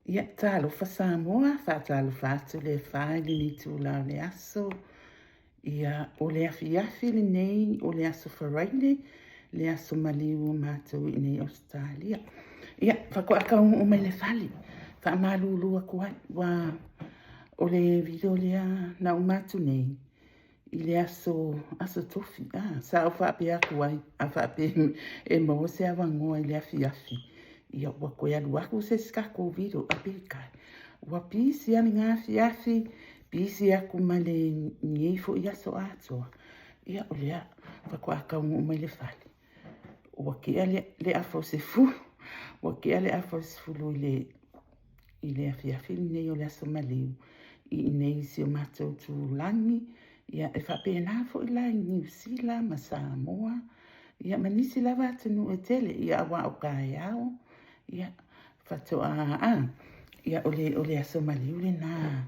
Ia, talofa Samoa, faatalofa atu le fa i lenei itula o le aso. Ia, o le afiafi lenei o le aso Faraile, le aso maliu o matou i inei Ausetalia. Ia, faatoa taunuu mai le fale, faamalulu atu ai, ua o le video lea na uma atu nei, i le aso, aso Tofi, a, sa ou faapea atu ai, a faapea e maua se avanoa i le afiafi, ia ua toe alu atu se isi tatou video, a peitai, ua pisi lava lena afiafi, pisi atu ma lenei foi aso atoa, ia o lea faatoa taunuu mai le fale, ua tea le afa o 10, ua tea le afa o le 10 i le i le afiafi lenei o le aso maliu i inei i si o matou itulagi, ia e faapena foi la i Niu Sila ma Samoa, ia ma nisi lava atunuu e tele, ia aua o taeao, ia faatoa a, ia o le, o le aso maliu lena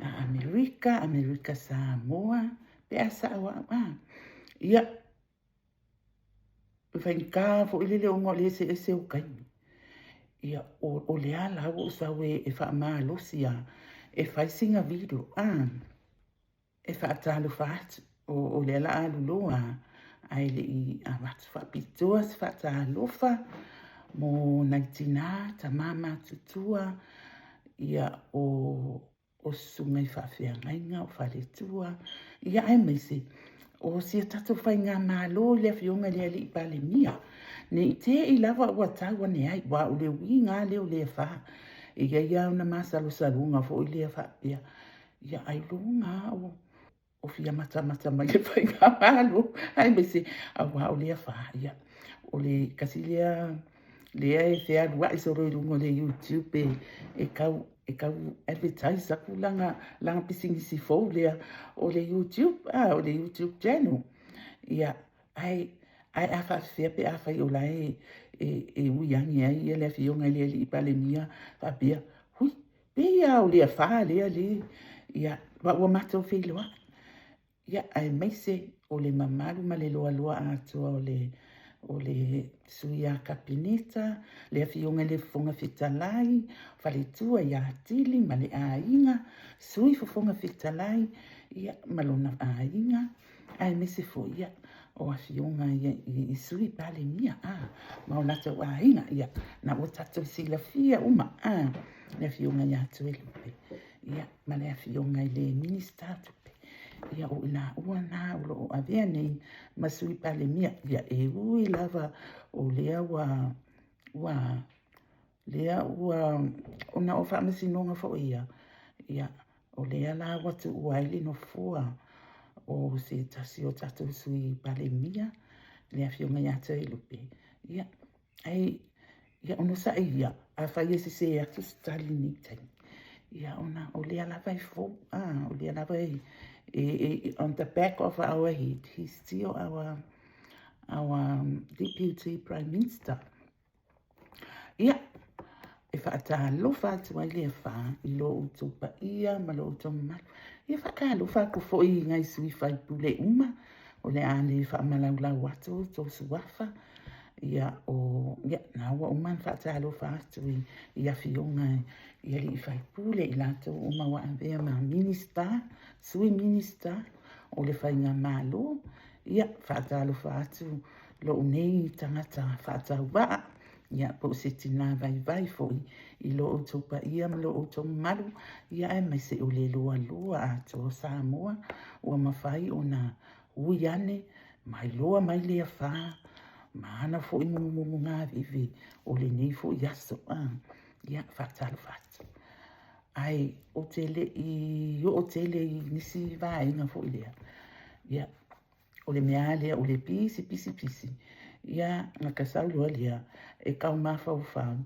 a Amerika, Amerika Samoa, pe a sao au a. Ia, E faigata foi lele ona o le eseese o taimi. Ia, o le a la ua ou sau e faamalosi lava e fai sina video a, e faatalofa atu. O lea la a alu loa ae le i avatu faapitoa se faatalofa mo nai tinā, tama matutua, ia o o susuga i faafeagaiga, o faletua, ia aemaise o si a tatou faigamalo i le Afioga i le Alii Palemia, ne i te i lava ua tau ane ai, aua o le uiga lava lea o lea fa, e i ai lava ona masalosaloga foi lea faapea, ia ailoga lava o fia matamata mai le faigamalo, aemaise aua o lea fa, ia, o le tasi lea lea e fealuai solo i luga o le YouTube e tau e tau advertise atu lana lana pisinisi fou lea o le YouTube, a o le YouTube channel. Ia, ae ae a faafefea pe afai o la e e ui ane ai le Afioga i le Alii Palemia faapea, hui, Pei lava o le afa lea le, ia, ma ua matou feiloai, ia, aemaise o le mamalu ma le loaloa atoa o le, o le sui a Kapeneta, le Afioga i le Fofoga Fetalai, faletua ia Tili ma le aiga, sui Fofoga Fetalai, ia, ma lona aiga. Aemaise foi ia o afioga ia i Sui Palemia a ma o latou aiga ia na ua tatou silafia uma a le afioga ia Toelupe ia ma le afioga i le Minisita o Tupe ia o i laua na o lo o avea nei ma Sui Palemia ia e ui lava o lea ua ua lea ua ona o faamasinoga foi ia ia O lea la ua tuua ai le nofoa o se tasi o tatou sui Palemia, le Afioga ia Toelupe, ia, ai, ia onosai ia, afai e sesē atu se tali i lenei taimi, ia ona o lea lava e fou, a, o lea lava e, e, e on the back of our head, he's still our Deputy Prime Minister. Ia, e faatalofa atu ai le afa i lo outou paia ma lo outou mamalu. Ia faatalofa atu foi i nai sui faipule uma, o le a le faamalaulau atu outou suafa. Ia, o, ia, na ua uma ona faatalofa atu i, i afioga i alii faipule, i latou uma ua avea ma Minista, Sui Minista o le Faigamalo. Ia, faatalofa atu lou nei tagata faatauvaa, ia, po o se tinā vaivai foi i lo outou paia ma lo outou mamalu, ia, aemaise o le loaloa atoa o Samoa ua mafai ona ui ane ma iloa mai le afa ma ana foi mumumugaveve o lenei foi aso. A, ia, faatalofa atu. Ae ou te le i oo tele i nisi vaega foi lea, ia, O le mea lava lea o le pisi pisi pisi, ia na ka sau loa lea e tau mafaufau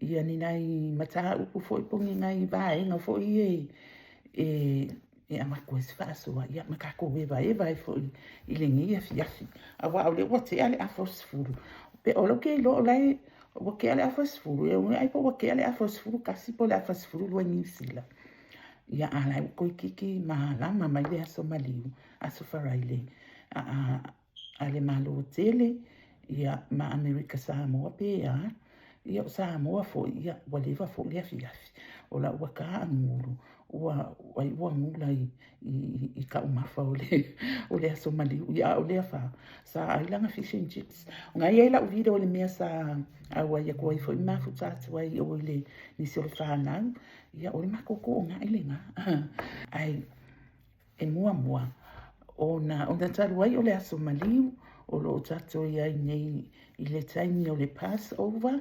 ia ni nai mataupu foi po o ni nai vaega foi ia e e avatu ai se faasoa ia ma tatou evaeva ai foi i lenei afiafi. Aua o lea ua tea le afa o le 10, pe o lea ou te iloa o la e ua tea le afa o le 10, e ai po ua tea le afa o le 11 po o le afa 12 i Niu Sila. Ia a la e ua toeitiiti malama mai le aso maliu Aso Faraile a le Malo tele ia ma Amerika Samoa pe a. Ia, o Samoa foi, ia, ua leva foi le afiafi. O la'u ua gulu, ua ai ua gula i ka'umafa o le aso maliu, ia, a o lea fa sa ai lana fish and chips. Na i ai la'u video i le mea sa auai atu ai foi mafuta atu ai i o i le nisi o le fanau, ia, o le matou to'ona'i lenā. Ae e muamua ona talu ai o le aso maliu o lo'o tatou i ai nei i le taimi o le Passover,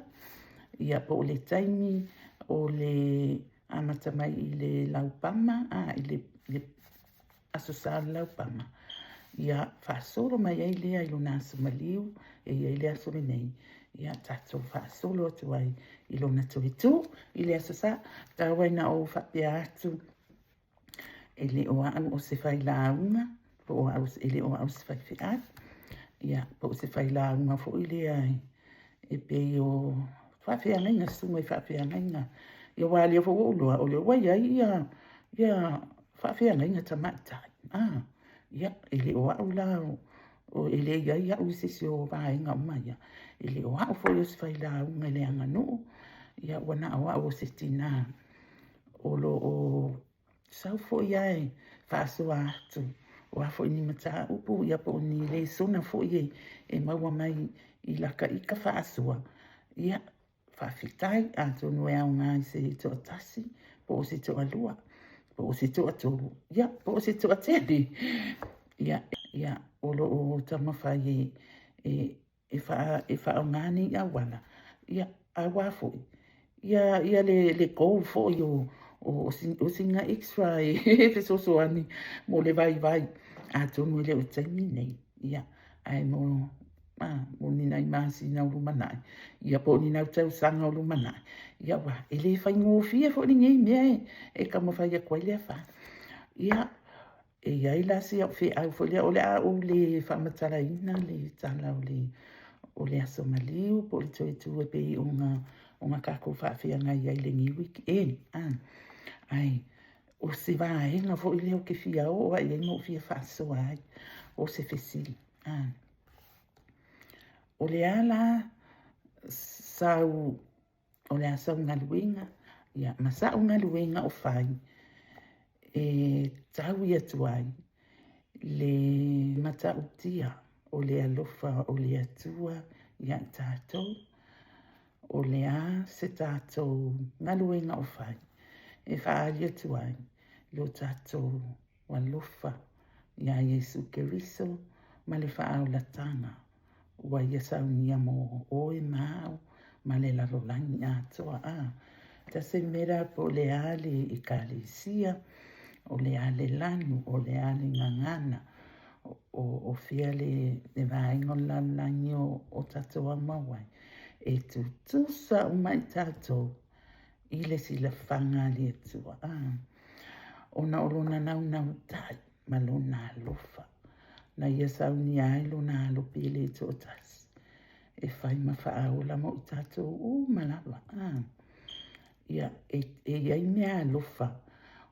ia, po o le taimi o le amata mai i le laupama, i le Aso Sa o le laupama, ia faasolo mai ai lea i lona aso maliu e i ai le aso lenei, ia tatou faasolo atu ai i lona toe tū i le Aso Sa. Tau ai na ou faapea atu, e le o a'u o se failauga, po o a'u, e le o a'u se faifeau, ia, po o se failauga foi lea e pei o faafeagaiga, susuga i faafeagaiga. Ia aua o lea foi ua ou iloa, o lea ua i ai ia faafeagaiga tamaitai. Ia, e le o a'u la, e le i ai a'u i se isi o vaega uma ia, e le o a'u foi o se failauga i le aganuu, ia ua na o a'u o se tinā o lo o sau foi ae faasoa atu o a foi ni mataupu, ia po o ni lesona foi e maua mai i laka ika faasoa, ia faafetai, atonu e aoga i se toatasi, po o se toalua, po o se toatolu, ia, po o se toatele, ia, o lo o taumafai e faaaoga nei auala, ia, aua foi, ia le goal foi o sina extra e fesoasoani mo le vaivai, atonu e le o le taimi nei, ia, ae mo ni nai masina o lumanai, ia po o ni nai tausaga o lumanai, ia aua e le faigofie foi lenei mea e taumafai atu ai le afa. Ia, e i ai la si au feau foi lea, o le a ou le faamatalaina le tala o le aso maliu po o le toe tu e pei ona tatou faafeagai ai i lenei weekend. Ae o se vaega foi lea ou te fia oo lava i ai ma ou fia faasoa ai, o se fesili. O le a la sau, o le a sau galuega, ia, ma sa'u galuega o fai e taui atu ai le matautia o le alofa o le Atua ia i tatou, o le a se tatou galuega o fai e faaali atu ai lo tatou alofa iā Iesu Keriso ma le faaolataga ua ia saunia mo oe ma au ma le lalolagi atoa. A doesn't matter po o le a le ekalesia, o le a le lanu, o le a le gagana, o fea le vaega o le lalolagi o tatou aumau ai, e tutusa uma i tatou i le silafaga a le Atua, ona o lona naunautai ma lona alofa, na ia saunia ai lona alo pele e toatasi, e fai ma faaola mo i tatou uma lava. Ia, e i ai mea alofa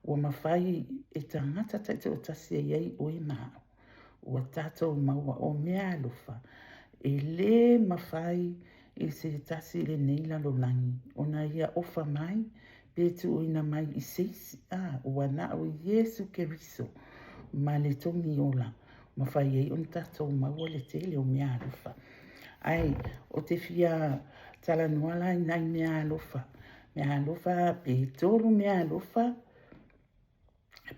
ua mafai e tagata taitoatasi e i ai oe ma au. Ua tatou maua o mea alofa e lē mafai i se tasi i lenei lalolagi ona ia ofa mai pe tuuina mai i se isi, a ua na o Iesu Keriso ma le togi ola mafai ai ona tatou maua le tele o mea alofa. Ae ou te fia talanoa la i nai mea alofa, mea alofa pe tolu mea alofa,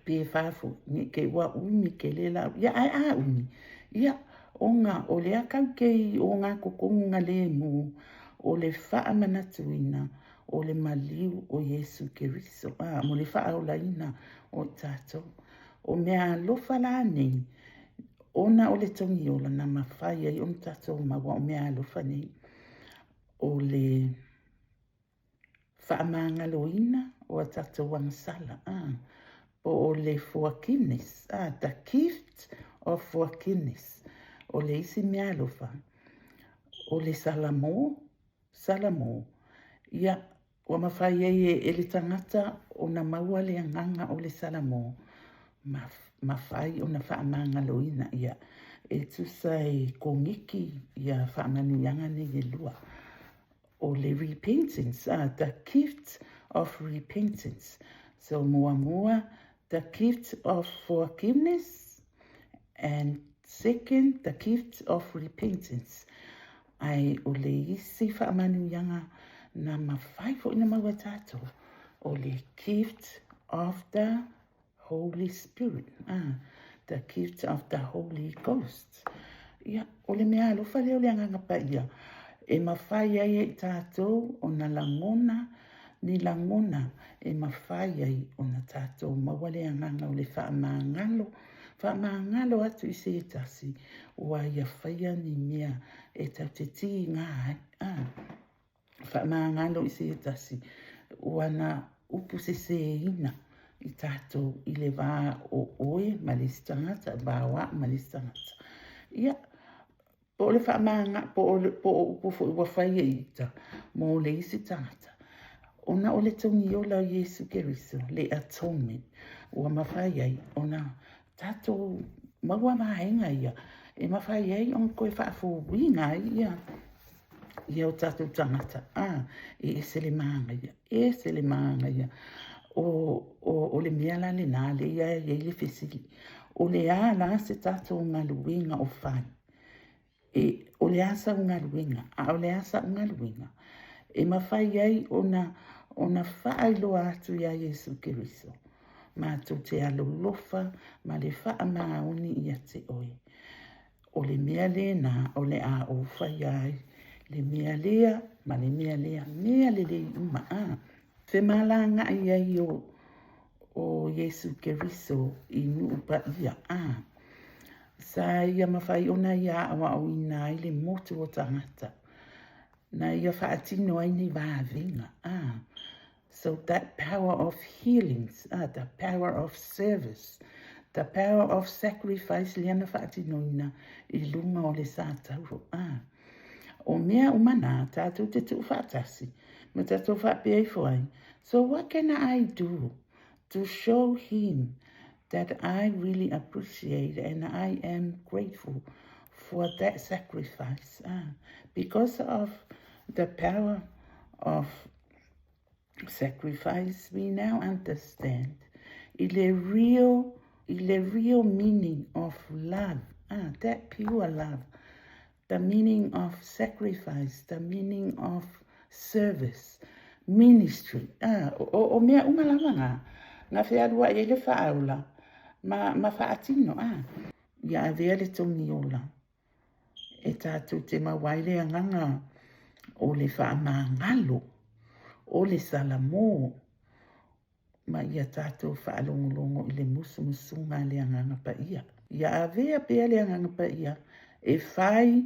pe fa foi, ne i te i ua umi tele lau, ia ae a umi, ia, ona o lea tatou te i ogatotonu lemu o le faamanatuina o le maliu o Iesu Keriso, a, mo le faaolaina o i tatou. O mea alofa la nei, ona o le togi ola na mafai ai ona tatou maua o mea alofa nei, o le faamagaloina o a tatou agasala, po o le forgiveness, the gift of forgiveness. O le isi mea alofa, o le salamo, salamo, ia, ua mafai ai e le tagata ona maua le agaga o le salamo, ma mafai ona faamagaloina, ia, e tusa e koniki ia faamanuiaga nei e lua. o le repentance, the gift of repentance. So muamua, the gift of forgiveness, and second, the gift of repentance. Ae o le isi faamanuiaga na mafai foi na maua e tatou, o le gift of the Holy Spirit, the gift of the Holy Ghost. Ia, o le mea alofa lea o le Agaga Paia, e mafai ai e i tatou ona lagona ni lagona e mafai ai ona tatou maua le agaga o le faamagalo, faamagalo atu i se tasi ua ia faia ni mea e tatou te tiga ai. Faamagalo i se tasi ua na upu sesēina i tatou i le va o oe ma le isi tagata, va o au ma le isi tagata. Ia, po o le faamāga, po o, po o upu foi ua fai e ita mo le isi tagata, ona o le togiola o Iesu Keriso, le atonement, ua mafai ai ona tatou maua vaega ia e mafai ai ona toe faafouina ai ia ia o tatou tagata, a, e ese le manaia, ese le manaia. O, o, o le mea la lena lea e i ai le fesili, o le a la se tatou galuega o fai? E, o le a sau galuega, a o le a sa'u galuega e mafai ai ona, ona faailoa atu iā Iesu Keriso, matou te alolofa ma le faamaoni ia te oe. O le mea lena o le a ou faia ai le mea lea ma le mea lea, mea lelei uma, a. Femalagaai ai o, o Iesu Keriso i nuu paia, a. Sa ia mafai ona ia aoaoina ai le motu o tagata, na ia faatino ai ni vavega, a. So that power of healings, the power of service, the power of sacrifice lea na faatinoina i luga o le satauro. O mea uma nā, tātou te tuufaatasi, ma tātou faapea ifo ai, so what can I do to show him that I really appreciate and I am grateful for that sacrifice? Because of the power of sacrifice, we now understand i le real, i le real meaning of love, that pure love, the meaning of sacrifice, the meaning of service, ministry. O, o mea uma lava ngā, na fealuaʻi ai le faaola ma, ma faatino, Ia avea le togiola e tatou te maua ai le agaga o le faamagalo, o le Salamō, ma ia tatou faalogologo i le musumusuga a le Agaga Paia. Ia avea pea le Agaga Paia e fai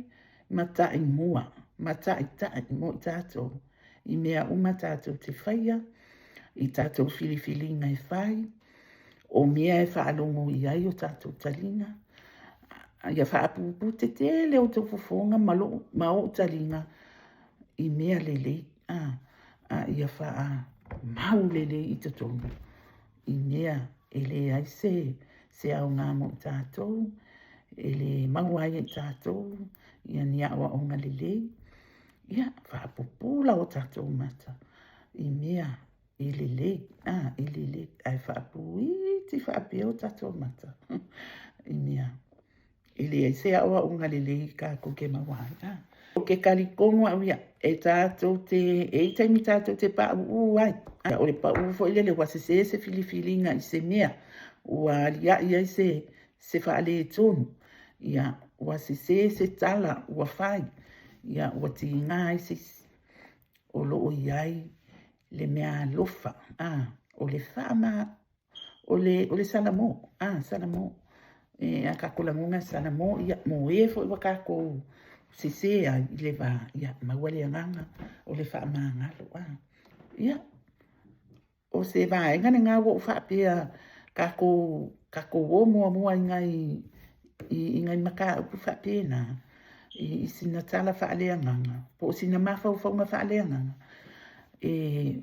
ma taimua, ma taitai mo i tatou i mea uma tatou te faia, i tatou filifiliga e fai, o mea e faalogo i ai o tatou taliga, ia faapuupuu te tele o outou fofoga ma lou, ma ou taliga i mea lelei, a, a ia faamau lelei i totonu i mea e leai se, se aoga mo i tatou, e le maua ai e i tatou ia ni aoaoga lelei, ia faapupula o tatou mata i mea e lelei, a, e lelei, ae faapuiti faapea o tatou mata i mea e leai se aoaoga lelei kākou ke maua ai. A. O ke kalikonu au ia, e tātou te, e i taimi tātou te paʻuʻū ai. A, o le paʻū foi lele ua sesē se filifiliga i se mea, ua aliaʻi ai se, se faaletonu, ia, ua sesē se tala ua fai, ia, ua tigā ai se isi. O lo o i ai le mea alofa, a, o le faama, o le, o le Salamō, a, Salamō. E, a kākou lagona Salamō, ia, mo e foi ua kākou sesē ai i le vā, ia, maua le agaga o le faamagalo, a. Ia, o se vaega lenā ua ou faapea kākou, kākou o muamua i nai, i, i nai mataupu faapena, i, i sina tala faaleagaga, po o sina mafaufauga faaleagaga, e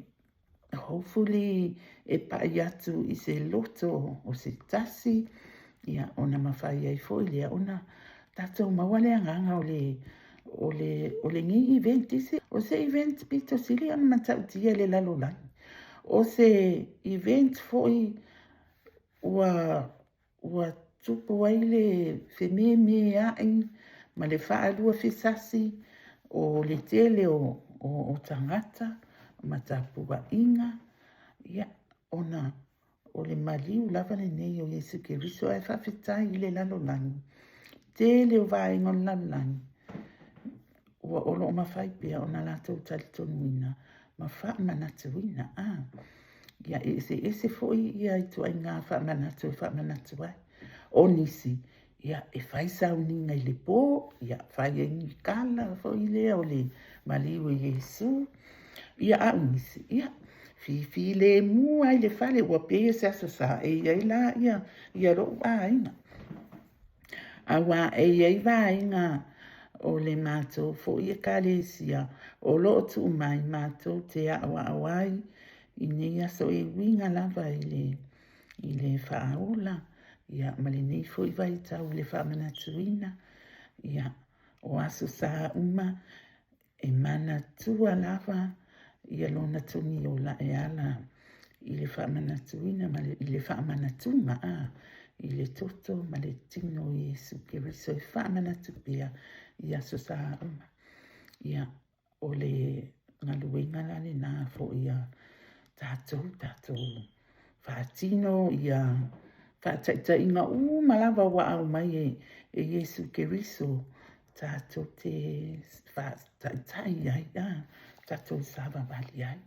hopefully e paʻi atu i se loto o se tasi, ia, ona mafai ai foi lea ona tatou maua le agaga o le, O le, o lenei event, o se event pito sili ona matautia i le lalolagi. O se event foi ua, ua tupu ai le fememea'i ma le faaluafesasi o le tele o, o, o tagata ma tapua'iga, ia, ona o le maliu lava lenei o Iesu Keriso. Ae faafetai i le lalolagi, tele o vaega o le lalolagi ua o loo mafai pea ona latou talitonuina ma faamanatuina. Ia, e eseese foi ia ituaiga faamanatu e faamanatu ai. O nisi, ia, e fai sauniga i le po, ia, fai ai ni kala foi lea o le maliu o Iesu. Ia, a o nisi, ia, fifilemu lava i le fale, ua pei o se Aso Sa e i ai la ia, ia lo'u aiga. Auā e i ai vaega o le matou foi Ekalesia o lo o tuu mai matou te aoao ai i nei aso e uiga lava i le, i le faaola, ia, ma lenei foi vaitau i le faamanatuina, ia, o Aso Sa uma e manatua lava ia lona togiola e ala i le faamanatuina ma le, i le faamanatuga a i le toto ma le tino o Iesu Keriso e faamanatu pea i Aso Sa uma. Ia, o le galuega la lena foi a tatou, tatou faatino ia faataitaiga uma lava ua aumai e, e Iesu Keriso tatou te faataitai ai, a, tatou savavali ai,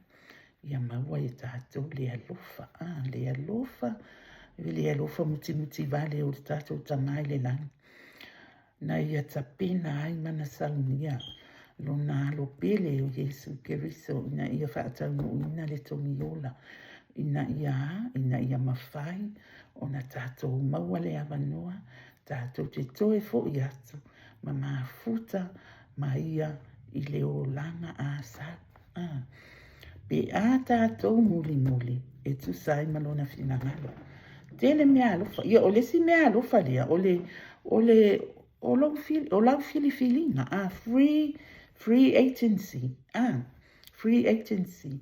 ia maua e tatou le alofa, a, le alofa, le alofa mutimuti vale o le tatou Tama i le lagi. Na ia tapena ai ma na saunia lona alo pele o Iesu Keriso ina ia faataunuuina le togiola, ina ia a, ina ia mafai ona tatou maua le avanoa tatou te toe fo'i atu ma mafuta ma ia i le olaga asau. A, pe a tatou mulimuli e tusa ai ma lona finagalo. Tele mea alofa. Ia, o le isi mea alofa lea, o le, o le, o lou, o lau filifiliga, a, free, free agency, a, free agency.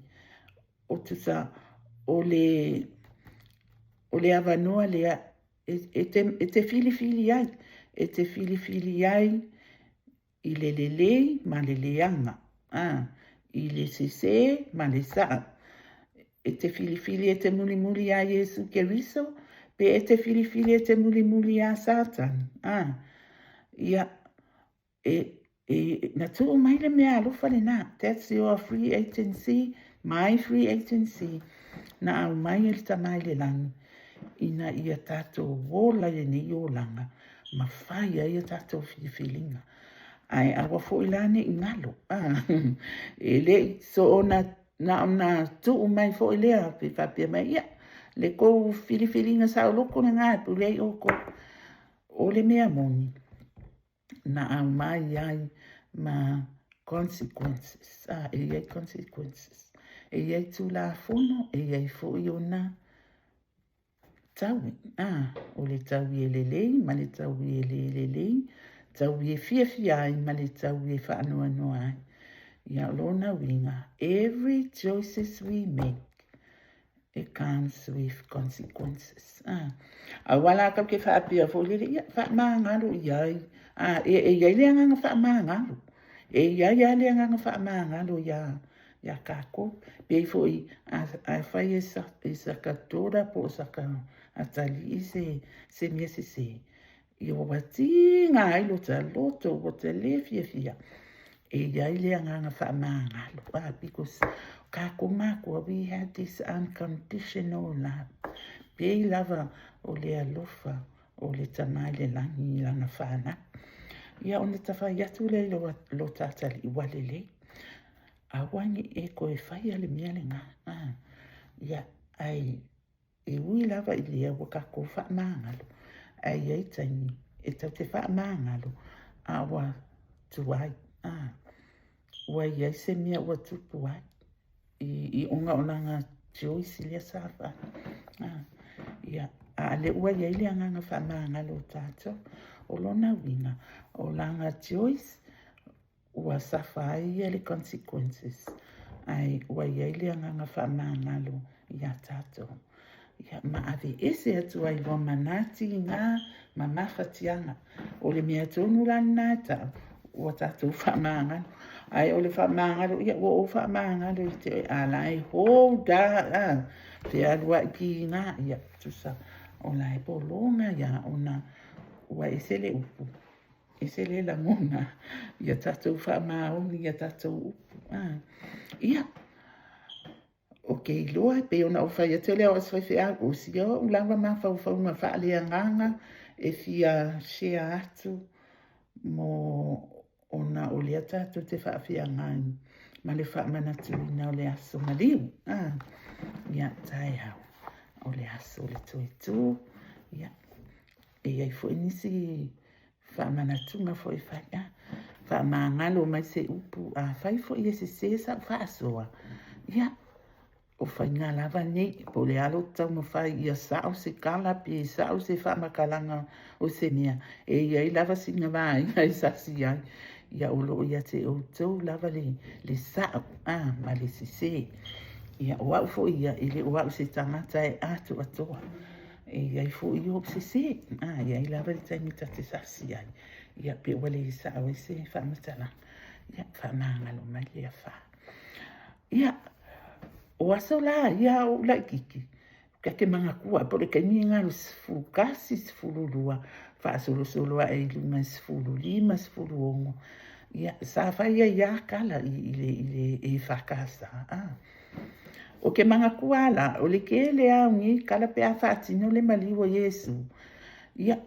O tusa, o le, o le avanoa lea e, e, te, e te filifili ai, e te filifili ai i le lelei ma le leaga, a, i le sesē ma le sa'a. E te filifili e te mulimuli iā Iesu Keriso, pe e te filifili e te mulimuli iā Satani, a. Ia, e, e, na tuu mai le mea alofa lenā, that's your free agency, my free agency, na aumai e le Tama i le Lagi, ina ia tatou ola i lenei olaga ma fai ai a tatou filifiliga. Ae aua foi la ne i galo, e le i soona na ona tuu mai foi lea pe faapea mai, ia, le kou filifiliga saoloko lena e pule ai oukou. O le mea moni, na aumai ai ma consequences, a, e i ai consequences. E i ai Tulafono, e i ai foi ona taui, a, o le taui e lelei ma le taui e le lelei, taui e fiafia ai ma le taui e faanoanoa ai. Ia, o lona uiga, every choices we make, it comes with consequences. A, aua la kau ke faapea foi lele, ia, faamagalo i ai. A, e, e i ai le agaga faamagalo. E i ai lava le agaga faamagalo iā, iā kākou. Pei foi, a, afai e sa, e saka daughter po o saka atalii se, se mea sesē, ia ua tiga ai lota loto, ua te lē fiafia. E i ai le agaga faamagalo. Ah, because kākou mākua, we had this unconditional love. Pei lava o le alofa o le Tama i le lagi i lana fanau. Ia ona ta fai atu lea i lo, lota atalii, ua lelei. Aua ne i e toe faia le mea lenā. Ah, ia, ae e ui lava i lea ua tatou faamagalo, ae i ai taimi e tatou te faamagalo a ua tuai. Ah, ua i ai se mea ua tupu ai i, i ona o lana choice lea sa fai. Ah, ia, a le ua i ai le agaga faamagalo o tatou, o lona uiga, o lana choice. Ua suffer ai ia le consequences ae ua i ai le agaga faamagalo iā tatou. Ia ma aveese atu ai loa ma na tiga ma mafatiaga. O le mea tonu la lena e tau, ua tatou faamagalo. Ae o le faamagalo, ia ua ou faamagalo i te oe, a la e hold a, fealuai tiga, ia tusa o la e pologa ia ona ua ese le upu, ese le lagona, ia tatou faamaoni ia tatou upu. Ia, Ou te iloa e pei ona ou fai atu e le o se faifeau, o si ou lava mafaufauga faaleagaga e fia share atu mo ona o lea tatou te faafeagai ma le faamanatuina o le aso maliu. Ah, ia, taeao, o le aso o le toe tū. Ia, e i ai foi nisi faamanatuga foi e fai. Ah, faamagalo mai se upu, afai foi e sesē sau faasoa, ia, o faiga lava nei, po o le a lou taumafai ia sao se tala pe sao se faamatalaga o se mea, e i ai lava sina vaega e sasi ai. Ia, o lo o ia te outou lava le sao ah, ma le sesē. Ia, o au foi ia, e le o au se tagata e atoatoa. E i ai foi ou sesē, ah, e i ai lava le taimi ta te sasi ai. Ia, pe ua le sao ai se faamatalaga. Ia, faamagalo mai le afa. Ia, o aso la ia a ou laitiiti, ta te manatua po o le taimi lena o le 11, 12, faasolosolo ae i luga i 15, 16, ia, sa fai ai lava tala i le EFKS. Ah. Ou te manatua lava la, o le tele lava o nei tala pe a faatino le maliu o Iesu, ia,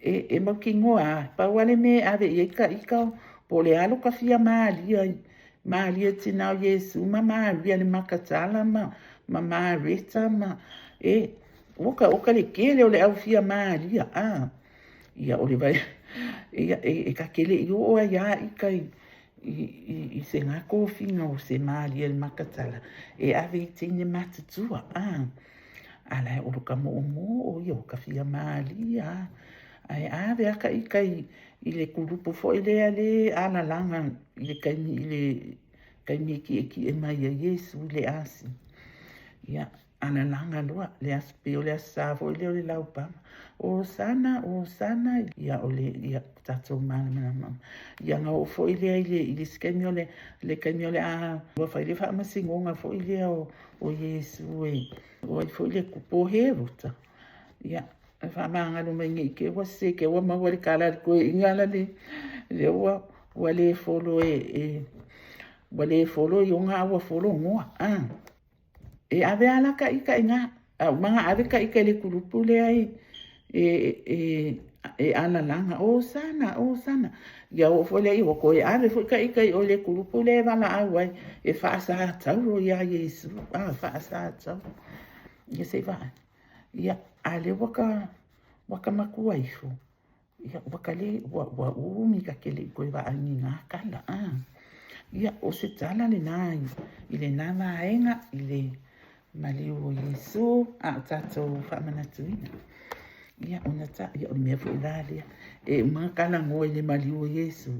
e mautinoa lava, pau lava le mea e ave i ai ta ita, po o le a lo ta fia malie, Maria tina o Iesu ma Maria le Makatala ma Mareta ma, e, oka, oka le tele o le au fia malia, a, ia o le vai, ia, e ta te le i oo ai lava ita i se ga tofiga o se Maria le Makatala e ave i teine matutua, a, a la e o lo ka moomoo ia o ka fia malia a, ae ave a ka ita i le kulupu foi lea le alalaga i le taimi i le taimi e kiʻekiʻe mai ai Iesu i le asi. Ia, alalaga loa le aso, pei o le aso sa foi lea o le laupama. Osana, Osana, ia o le, ia, tatou malamalama. Ia na oo foi lea i le, i le isi taimi o le, le taimi o le a, ua fai le faamasinoga foi lea o Iesu e, o ai foi le kupu o Herota. Ia, e faamagalo mai nei te ua sese te ua maua le tala a le toeaina la le lea ua ua le folo e, e ua le folo i ona a ua folo noa a e ave a la ka ita i na a uma na ave ka ita i le kulupu lea e e e e alalaga o sana o sana ia oo foi lea ua toe ave foi ka ita i o le kulupu lea e valaau ai e faasatauro iā Iesu a faasatauro ia se i vaai. Ia, a lea ua ka, ua ka matua ifo, ia, ua ka le, ua, ua umi ka ke le i toe vaai ni ngā tala, a. Ia, o se tala lenā i, i lenā vaega, i le maliu o Iesu, a o tātou faamanatuina. Ia, ona ta, ia, o le mea foi la lea, e uma talanoa i le maliu o Iesu,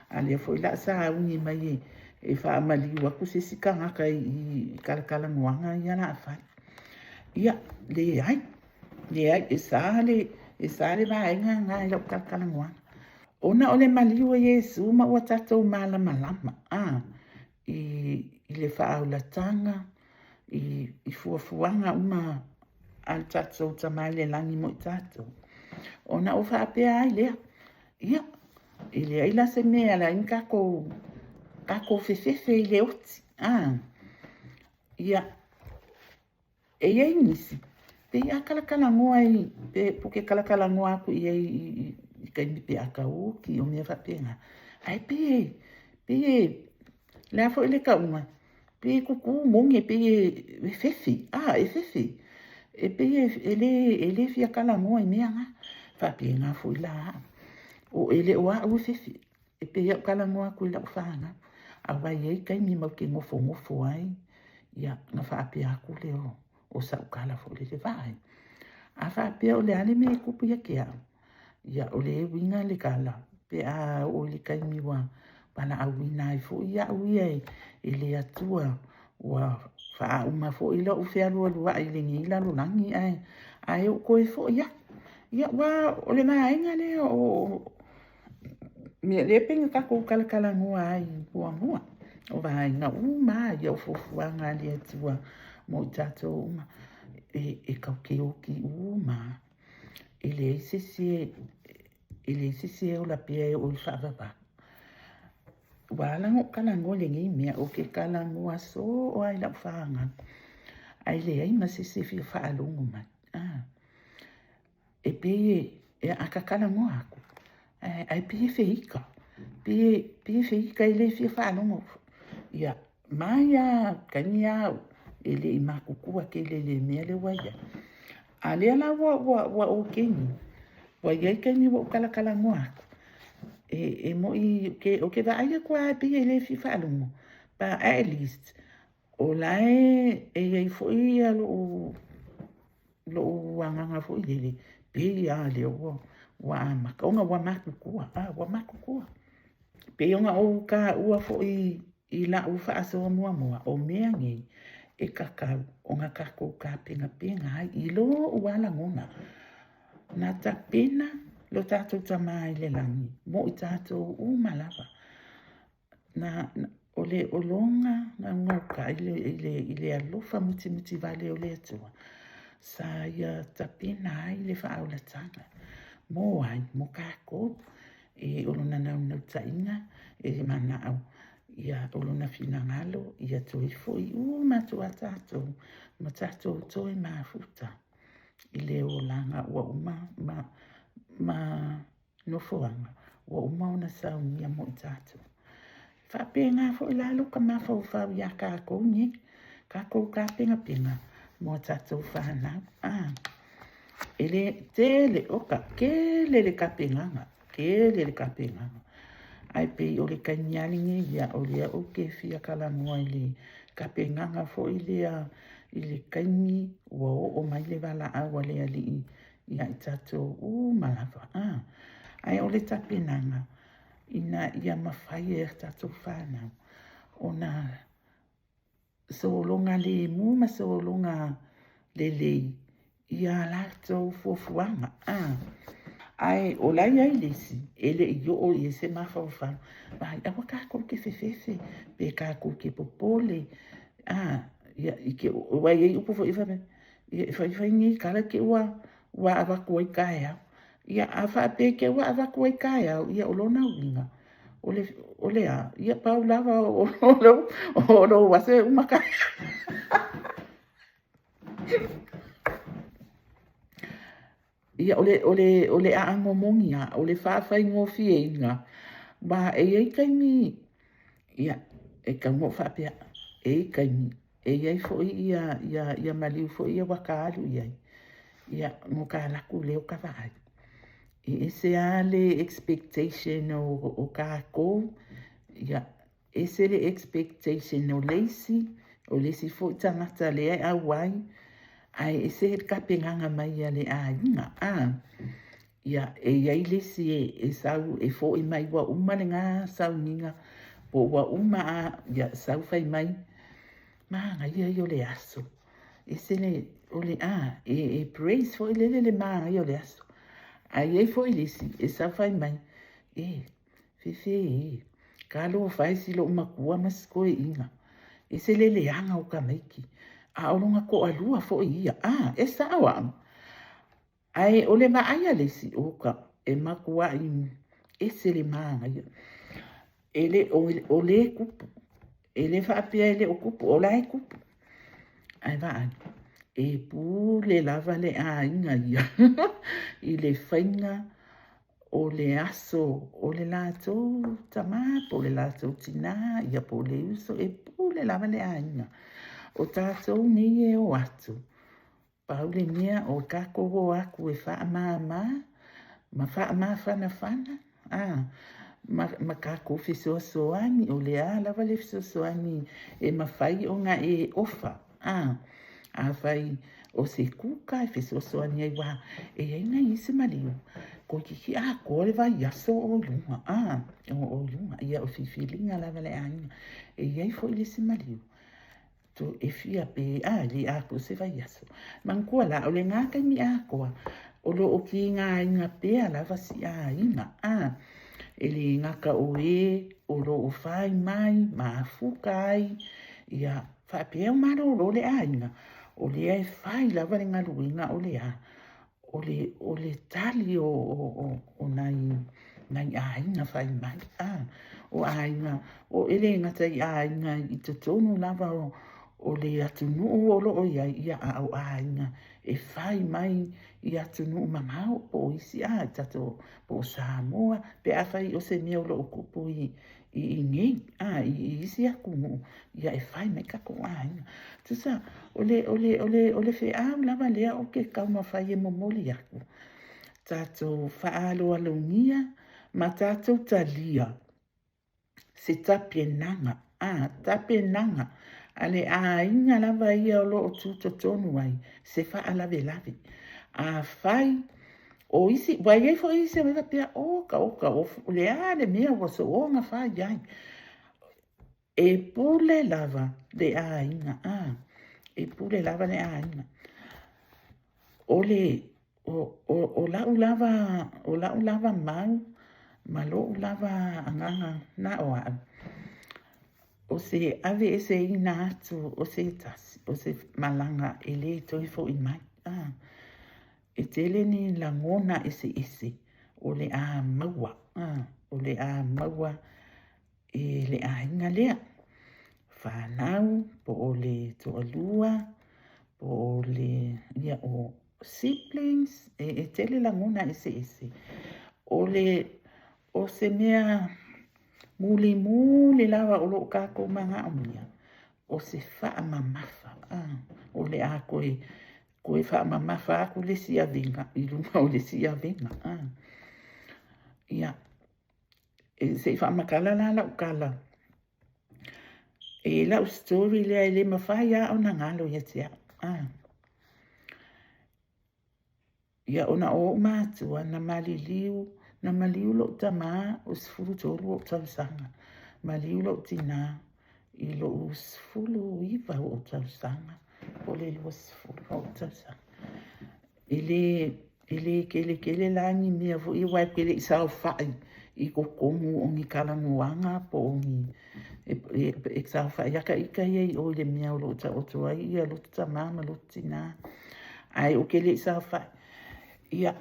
a lea foi la sauni mai e, e faamaliu atu se isi tagata i, i talatalanoaga ia la a fai. Ia, leai, leai, e sa le, e sa le vaega lena i lau talatalanoaga. Ona o le maliu o Iesu ma ua tatou malamalama, a, i, i le faaolataga, i, i fuafuaga uma a le tatou Tama i le Lagi mo i tatou. Ona ou faapea ai lea, ia, e leai la se mea e ala ai ona tatou, tatou fefefe i le oti, a. Ia, e i ai nisi, pei a talatalanoa i, pe puke talatalanoa atu i ai i, i taimi pe a tauki o mea faapena. Ae pei e, pei e, le a foi le tauga, pei e kukū moni, pei e fefe, a, e fefe. E pei e, e le, e le fia talanoa i mea na. Faapena foi la au. O e le o au e fefe. E pei au talanoa atu i lau fanau, aua e i ai taimi matou te nofonofo ai, ia, ona faapea atu lea o sau tala foi lele, vaai, a faapea o le a le mea e tupu ia te au, ia, o le uiga le tala, pe a oo i le taimi ua Valaauina ai foi au ia e le Atua ua faauma foi lou fealualuai i lenei lalolagi ae ae ou toe foi aku. Ia ua o le vaega lea o mea lea pei ona tatou talatalanoa ai muamua. O vaega uma ia o fuafuaga a le Atua mo i tatou uma. E tatou te oti uma lava. E leai se isi e leai se isi e ola pea e oo i le faavavau. Ua ala ona ou talanoa i lenei mea, ou te talanoa soo lava i lau fanau, ae leai ma se isi e fia faalogo mai. E pei e, a ta talanoa atu, ae pei e feita, pei e feita e le fia faalogo. Ia, mai lava taimi lava e le i matutua tele i le mea lea ua i ai. A lea la ua okay nei, ua i ai taimi ua ou talatalanoa atu, e moni ou te vaai atu lava pei e le fia faalogo, but at least o la e i ai foi lou agaga foi lele, pei lava lea ua amata ona ua matutua, ua matutua. Pei ona ou taua foi i lau faasoa muamua, o mea nei e tatau ona tatou tapenapena ai i lou lava lagona. Na tapena lo tatou Tama i le lagi mo i tatou uma lava. Na, o le o lona gaugauka i le alofa mutimuti vale o le Atua, sa ia tapena ai le faaolataga mo ai, mo tatou. E o lona naunautaiga e manao ia o lona finagalo ia toe foi uma atu a tatou ma tatou toe mafuta i le olaga ua uma ma nofoaga ua uma ona saunia mo i tatou. E faapena foi la lota mafaufau ia tatou nei, tatou tapenapena mo a tatou fanau. E le tele, oka, tele le tapenaga, tele le tapenaga. Ae pei o le taimi lava lenei ia, o lea ou te fia talanoa i le tapenaga foi lea i le taimi ua oo mai le valaau a le Alii ia i tatou uma lava. Ae o le tapenaga ina ia mafai e a tatou fanau ona sologa lemu ma sologa lelei ia latou fuafuaga. Ae o la e i ai le isi e le i oo i ai se mafaufau, vaai, aua tatou te fefefe pe tatou te popole. Ia, aua e i ai upu foi e fai mai, ia e fai fai nei tala te i ua avatu ai taeao. Ia, a faapea te i ua avatu ai taeao, ia o lona uiga, o le a? Ia pau lava o lou aso e uma taeao. Ia, o le aano moni lava, o le faafaigofieina, aua e i ai taimi, ia, e tatau ona ou faapea, e i ai taimi, e i ai foi ia maliu foi ia ua ta alu i ai, ia, ona ta alu atu lea o ta vaai. E ese lava le expectation o tatou, ia, Ese le expectation o le isi, o le isi foi tagata lea e auai, ae ese le tapenaga mai a le aiga. Ia, e i ai le isi e sau e foi mai ua uma lena sauniga, po ua uma a, ia sau fai mai, manaia ia o le aso. Ese le, o le, a, e praise foi lele le manaia o le aso. Ae i ai foi le isi e sau fai mai, e, Fefe e, talofa e si lou matua ma si toeaina, ese le leaga o tamaiti, a o lona toalua foi ia, a, e sao au. Ae o le vaai a le isi, oka, e matuai ese le manaia. E le, o le tupu, e le faapea e le o tupu, o la e tupu. Ae vaai, e pule lava le aiga ia i le faiga o le aso o le latou tama po o le latou tinā, ia po o le uso, e pule lava le aiga. O tatou nei e o atu, pau le mea o tatou o atu e faamama ma faamafanafana, ma tatou fesoasoani, o le a lava le fesoasoani e mafai ona e ofa, afai o se kuka e fesoasoani ai, aua e i ai nai isi maliu. Toeitiiti atoa le vaiaso o i luga, a, o i luga, ia o filifiliga lava a le aiga. E i ai foi le isi maliu, to e fia pe, a, e le atoa se vaiaso. Manatua la, o lena taimi atoa, o lo o tigaina pea lava si aiga, a, e le gata o e o lo o fai mai ma afuta ai, ia, faapea o malolo le aiga, o lea e fai lava le galuega o le a, o le, o le tali o, o, o, o nai, nai aiga fai mai, a, o aiga, o e le gata i aiga i totonu lava o, o le atunuu o lo o i ai, ia, a o aiga e fai mai i atunuu mamao po o isi, a, i tatou, po o Samoa, pe afai o se mea o lo o tupu i, i inei, a, i isi atunuu, ia e fai mai tatou aiga. Tusa, o le, o le, o le, o le feau lava lea ou te taumafai e momoli atu, tatou faaaloalogia ma tatou talia se tapenaga, a, tapenaga a le aiga lava ia o lo o tutotonu ai se faalavelave. Afai o isi, ua i ai foi isi e faapea, oka, oka, o le a le mea ua soona fai ai. E pule lava le aiga, a, e pule lava le aiga. O le, o, o, o lau lava, o lau lava mau, ma lo'u lava agaga na o a'u, o se aveeseina atu o se tasi, o se malaga e lē toe fo'i mai, a. E tele ni lagona eseese o le a maua, a, o le a maua e le aiga lea, fanau, po o le toalua, po o le, ia, o siblings, e, e tele lagona eseese. O le, o se mea mulimuli lava o loo tatou manaomia, o se faamamafa, a, o le a toe, toe faamamafa atu le isi avega i luga o le isi avega, a. Ia, e, se i faamatala la lau tala. E lau story lea e le mafai lava ona galo ia te au. A. Ia ona o ou matua na maliliu, na maliu lou tamā o 13 ou tausaga. Maliu lou tinā i lou 19 ou tausaga, po o le 20 ou tausaga. E le, e le keletele la ni mea foi aua e te le i saofai i totonu o ni talanoaga po o ni, e, e, e saofai lava ita ia i o i le mea o lo o taoto ai ia loto tamā ma loto tinā. Ae ou te le i saofai. Ia,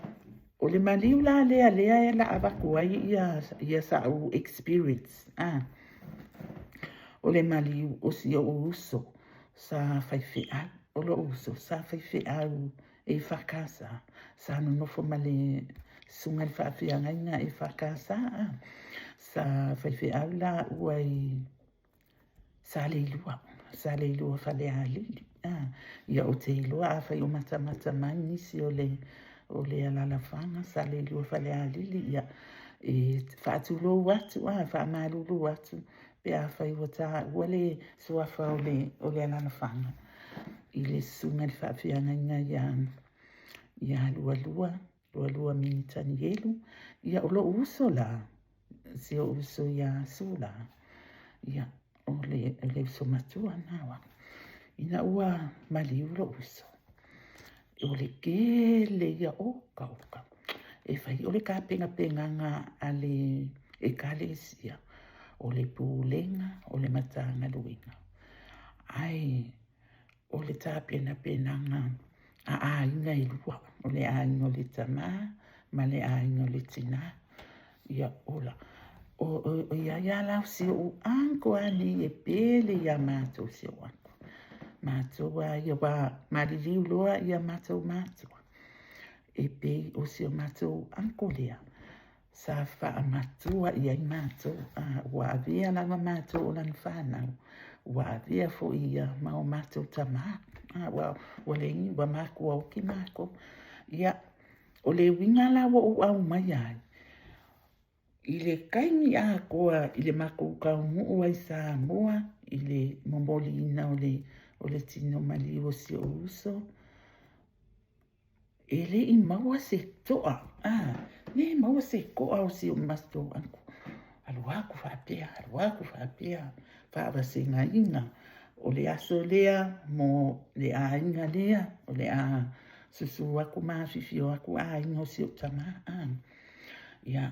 o le maliu la lea lea e la avatu ai ia, ia sa'u experience. Ah. O le maliu o si o'u uso sa faifeau, o lo'u uso sa faifeau EFKS, sa nonofo ma le susuga i le faafeagaiga EFKS, a. Sa faifeau laua i Saleilua, Saleilua Falealili, a. Ia ou te iloa afai o matamata mai nisi o le, o le alalafaga Saleilua Falealili, ia, e faatulou atu, a, faamalulu atu pe afai ua taua le suafa o le, o le alalafaga i le susuga i le faafeagaiga iā, iā Lualua, Lualua Mini Tanielu. Ia, o lo'u uso la, si o'u uso iā Sula, ia, o le, o le uso matua na o a'u. Ina ua maliu lo'u uso, o le tele ia, oka, oka, e fai o le tapenapenaga a le Ekalesia, o le Pulega, o le Matagaluega, ae o le tapenapenaga a aiga e lua, o le aiga o le tamā ma le aiga o le tinā. Ia, ola. O, o, o ia ia la o si o'u uncle a nei e pele iā matou si o'u uncle. Matou a ia ua maliliu loa ia matou matua. E pei o si o matou uncle lea sa faamatua i ai matou, a, ua avea lava matou o lana fanau, ua avea foi ia ma o matou tamā, a, ua, ua leai, ua matua oki matou. Ia, o le uiga la ua ou aumaia ai, i le taimi atoa i le matou taunuu ai i Samoa, i le momoliina o le, o le tino maliu o si ou uso, e le i maua se to'a, a, Nē maua se koʻa o si oʻu matou uncle. Alu aku faapea, alu aku faapea, faavasegaina o le aso lea mo le aiga lea, o le a susu aku ma afifio aku aiga o si oʻu tamā. A, ia,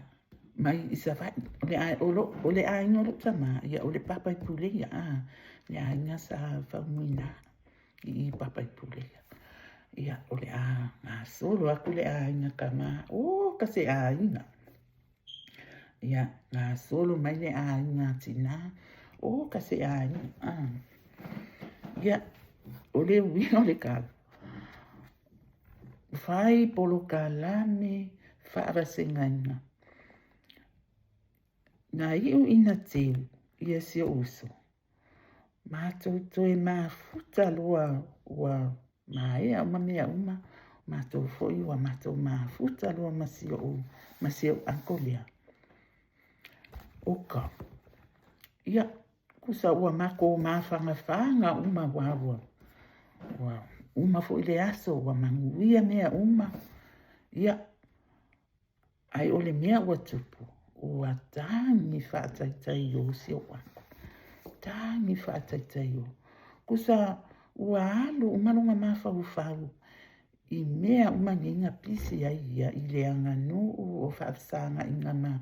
mai i Savaii. O le, o lo, o le aiga o loʻu tamā, ia, o le Papaipuleia, a, le aiga sa Faumuina i i Papaipuleia. Ia, o le a gasolo aku le aiga tamā, o ka se aiga. Ia, gasolo mai le aiga tinā, o ka se aiga, a. Ia, o le uiga o le tala, fai polokalame faavasegaina. Na iu ina teu ia si ou uso, matou toe mafuta loa ua maea uma mea uma, matou foi ua matou mafuta loa ma si ou, ma si ou uncle lea. Oka, ia, Kusa ua makou mafangafaga uma aua ua, ua uma foi le aso, ua manuia mea uma. Ia, ae o le mea ua tupu, ua tagi faataitai o si ou uncle. Tagi faataitai o. Kusa ua alu uma lona mafaufau I mea uma nei na pisi ai ia i le aganuu o faafesagaiga ma,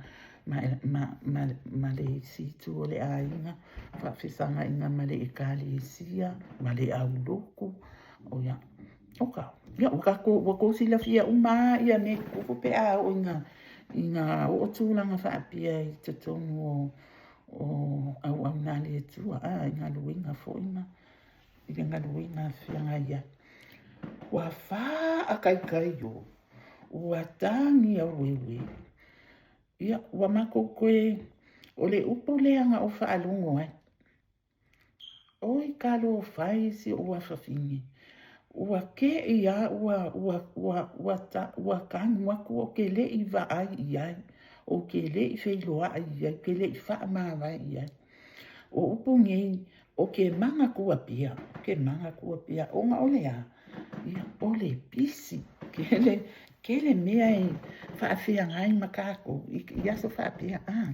ma, ma, ma, ma le isi itu o le aiga, faafesagaiga ma le ekalesia, ma le aulotu, o ia, oka, ia, ua tatou, ua tou silafia uma lava ia mea tutupu pe a oo ina, ina oo tulaga faapea i totonu o, o auauna a le Atua, a, i galuega foi ma, i le galuega a feagai ai. Ua faataitai o, ua tagi aueue. Ia, ua matou toe, o le upu lea na ou faalogo ai, Oi talofa e i si ou afafine, ua te i a ua, ua, ua, ua, ta, ua tanu atu ou te le i vaai i ai, ou te le i feiloai i ai, ou te le i faamavae i ai. O upu nei, O ke manatua pea, o ke manatua pea, ona o le a? Ia, o le pisi, kele, kele mea e faafeagai ma kākou i, i aso faapea, a.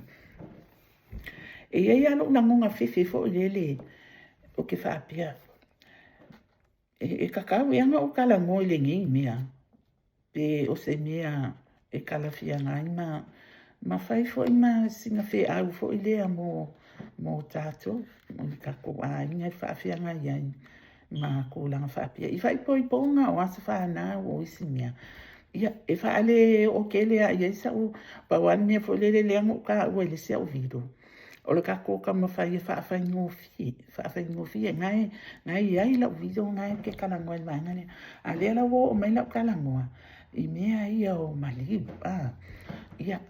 E i ai lava loʻu lagona fefe foi lele, o ke faapea, E, e tatau ea ona ou talanoa i lenei mea, pe o se mea e talafiagai ma, ma fai foi ma sina feau foi lea mo, mo tatou, mo ni tatou aiga e faafeagai ai ma tulaga faapea. I faaipoipoga o aso fanau o isi mea, ia, e faale oo tele lava i ai sau, pau lava le mea foi lele lea na ou taua i le isi au video, O le tatou taumafai e faafaigofie, faafaigofie, na e, na e i ai lau video na e te talanoa i le vaega lea. A lea la ua oo mai lau talanoa i mea ia o maliu, a, ia,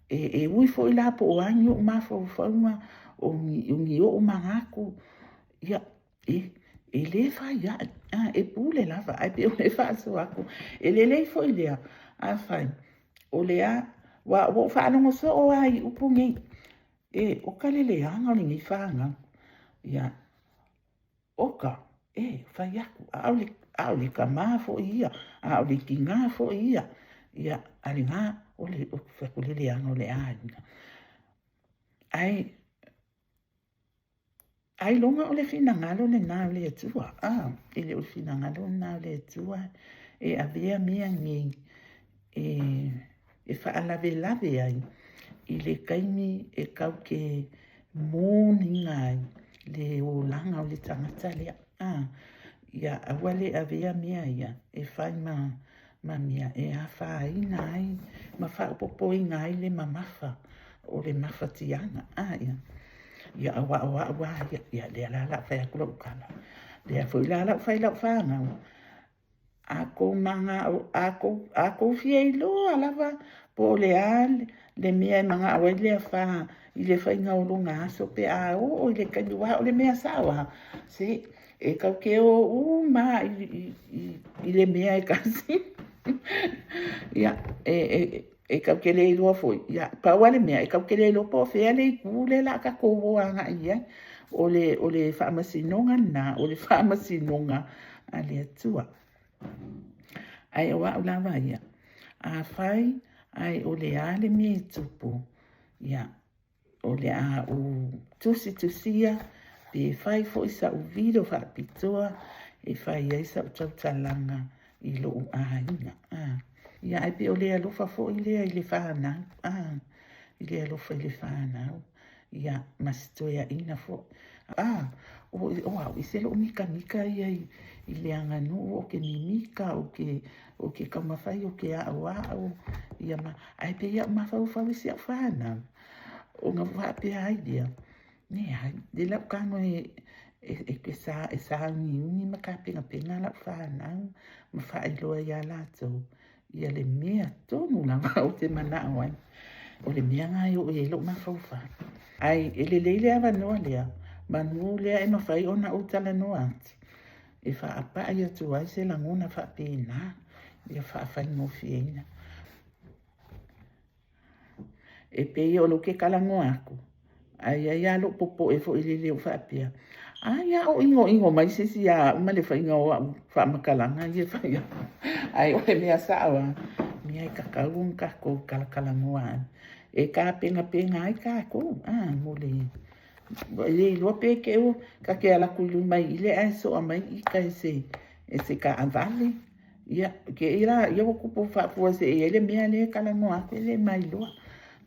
e, e ui foi la po o a ni ou mafaufauga, o ni, o ni ou manatu, ia, e, e lē fai aʻe, a, e pule lava, ae pei o le faasoa atu. E lelei foi lea, afai, o le a, ua, ua ou faalogo soo lava i upu nei, E, o ka leleaga o lenei fanau. Ia, oka, e, fai aku, ʻaʻole, ʻaʻole kamā foi ia, ʻaʻole kinā foi ia. Ia, a le gā, o le, o fai atu leleaga o le aiga. Ae, Ailoga o le finagalo lenā o le Atua, a, e le o le finagalo lenā o le Atua e avea mea nei e, e faalavelave ai i le taimi e kau ke moniga ai le olaga o le tagata lea, a, ia aua le avea mea ia e fai ma, ma mea e afaina ai ma faaopoopoina ai le mamafa o le mafatiaga. A, ia, ia aua o a'u a ia, ia lea la la fai atu lau tala. Lea foi la lau fai lau fanau. A kou manaʻo, a kou, a kou fia iloa lava po o le a le mea e manaʻo ai le afa i le faiga o lona aso pe a oo i le taimi, aua o le mea sao lava, se E kau ke o uma i, i, i, i le mea e kasi. Ia, e, e, e kau ke le iloa foi. Ia, pau a le mea, e kau ke le iloa po o fea le itu le la ka kou o agaʻi i ai. O le, o le faamasinoga lena, o le faamasinoga a le Atua. Ae o a'u lava ia, afai Ae o le a le mea e tupu, ia, o le a ou tusitusia pe fai foi sa'u video faapitoa e fai ai sa'u tautalaga i lo'u aiga. Ia, ae pei o le alofa foi lea i le fanau, i le alofa i le fanau, ia, ma se toeaina foi. O au, e ese lo'u mikamika ia i le aganuu, ou te mimika, ou te taumafai ou te a'oa'o, ia ma, ae pei e mafaufau i si a'u fanau, ona faapea ai lea, leai, lea la ou tago e sauniuni ma tapenapena la'u fanau ma faailoa iā latou ia le mea tonu lava ou te mana'o ai. O le mea lena e oo i ai lo'u mafaufau. Ae e lelei le avanoa lea, manu lea e mafai ona ou talanoa atu, e faapa'i atu ai se lagona faapena, ia faafaigofieina. E pei o lea ou te talanoa atu, ae i ai lava lou popoe foi lele ua faapea, ai a o inoino mai se isi iā au ma le faiga o au faamatalaga ia e fai atu. Ae o le mea sao lava, mea e tatau ona tatou talatalanoa ai, e tapenapena ai tatou, mo le e le iloa pe te i ta te alu atu i luma i i ae soa mai ita e se taavale. Ia, te i la ia ua tupu faafuasei ai le mea lea e talanoa atu e le mailoa.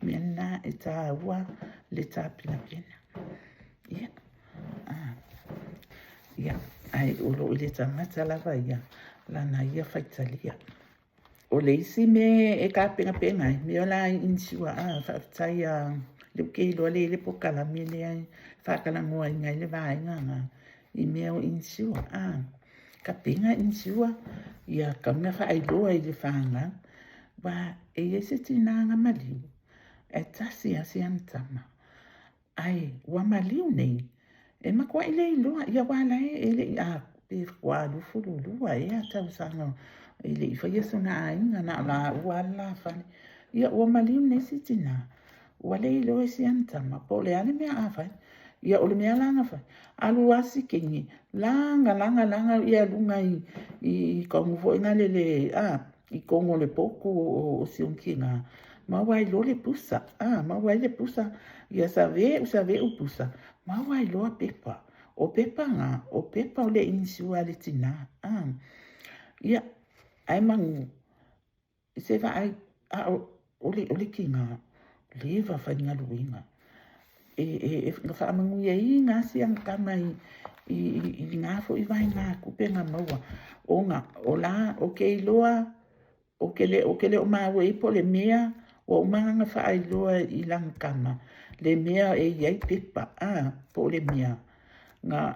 Mea lena e tāua le tapenapena. Ia, ia, ae o lo o i le tagata lava ia, lana ia faitalia. O le isi mea e tapenapena ai, mea la e insure, faafetai lea ou te iloa lea e i ai le polokalame lea e faatalanoaina ai le vaega lena i mea o insure. Tapena insure, ia tatau ona faailoa i le fanau, aua e i ai se tina na maliu, ae tasi lava si ana tama, ae ua maliu nei, e matuai le iloa, ia aua o la e le i pe faatoa 22 ea tausaga e le i faia sona aiga, na o laua lava le la fale. Ia ua maliu nei si tina, ua le iloa e si ana tama po o le a le mea a fai. Ia o le mea la na fai, alu lava si teine, laga, laga, laga ia luga i tonu foi na lele, i tonu o le potu o si ona tina, maua ai loa le pusa, maua ai le pusa, ia save'u, save'u pusa, maua ai loa pepa. O pepa na, o pepa o le insure a le tina. Ia, ae manu, se vaai, a o le tina, leva faigaluega. E na faamanuiaina lava si ana tama i lena foi vaegatupe na maua, ona o la, ou te iloa, ou te le o maua i ai po o le mea ua uma ona faailoa i lana tama, le mea e i ai pepa, po o le mea na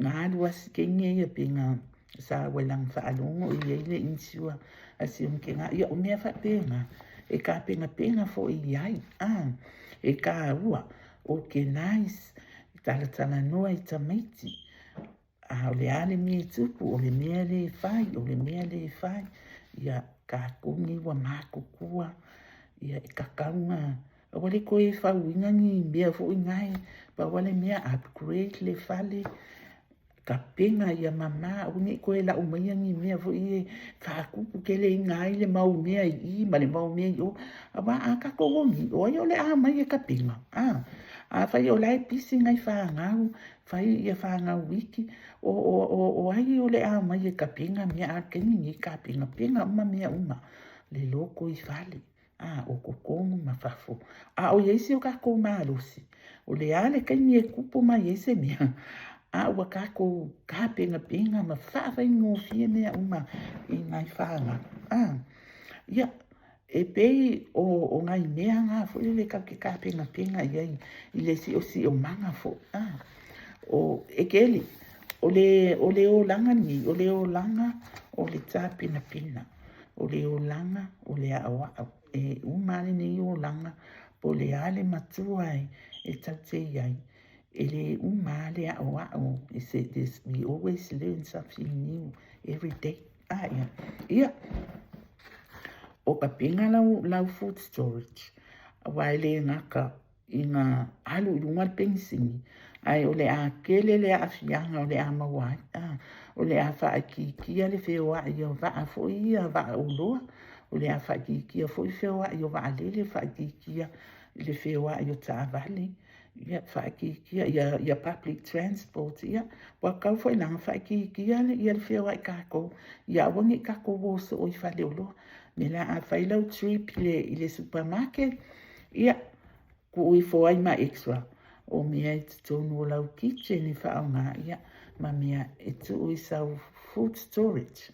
alu lava si teine ia pe na saua i lana faalogo o i ai le insure a si ona tina. Ia, o mea faapena, e tapenapena foi i ai, e tāua, organize, talatalanoa i tamaiti, a o le a le mea e tupu, o le mea lea e fai, o le mea lea e fai, ia tatou nei ua matutua, ia e tatau ona aua le toe fauina ni mea foi nae, pau lava le mea upgrade le fale, tapena ia mama, aua ne i toe lau maia ni mea foi ia e faatuputeleina ai le mau mea i i ma le mau mea i o. Aua a tatou ogi, o ai o le a mai e tapena? Afai o la e pisi nai fanau, fai ia fanau iki, o ai o le a mai e tapena mea? A o le taimi lenei, tapenapena uma mea uma, le lotoifale, o totonu ma fafo. A o i ai si o tatou malosi, o le a le taimi e tupu mai ai se mea, a ua tatou tapenapena ma faafaigofie mea uma i nai fanau. Ia, e pei o nai mea na foi lele tatou te tapenapena i ai i le siosiomaga foi. O, e keli, o le olaga lenei, o le olaga o le tapenapena, o le olaga o le a'oa'o. E uma lava lenei olaga, po o le a le matua e tatou te i ai, e le uma lava le a'oa'o. We always learn something new every day. Ia, ia, o tapena lau food storage, aua e le gata ina alu i luga le penisini, ae o le a tele le aafiaga o le a maua ai. O le a faaitiitia le feoai o vaa foi ia, vaa oloa. O le a faaitiitia foi feoai o vaalele, faaitiitia le feoai o taavale, ia faaitiitia ia public transport, ia ua tatau foi la ona faaitiitia ia le feoai tatou, ia aua ne i tatou o soo i faleoloa. O le mea lea a fai lau trip i le supermarket, ia tuu ifo ai ma extra o mea i totonu o lau kitchen e faaaoga, ia ma mea e tuu i sau food storage.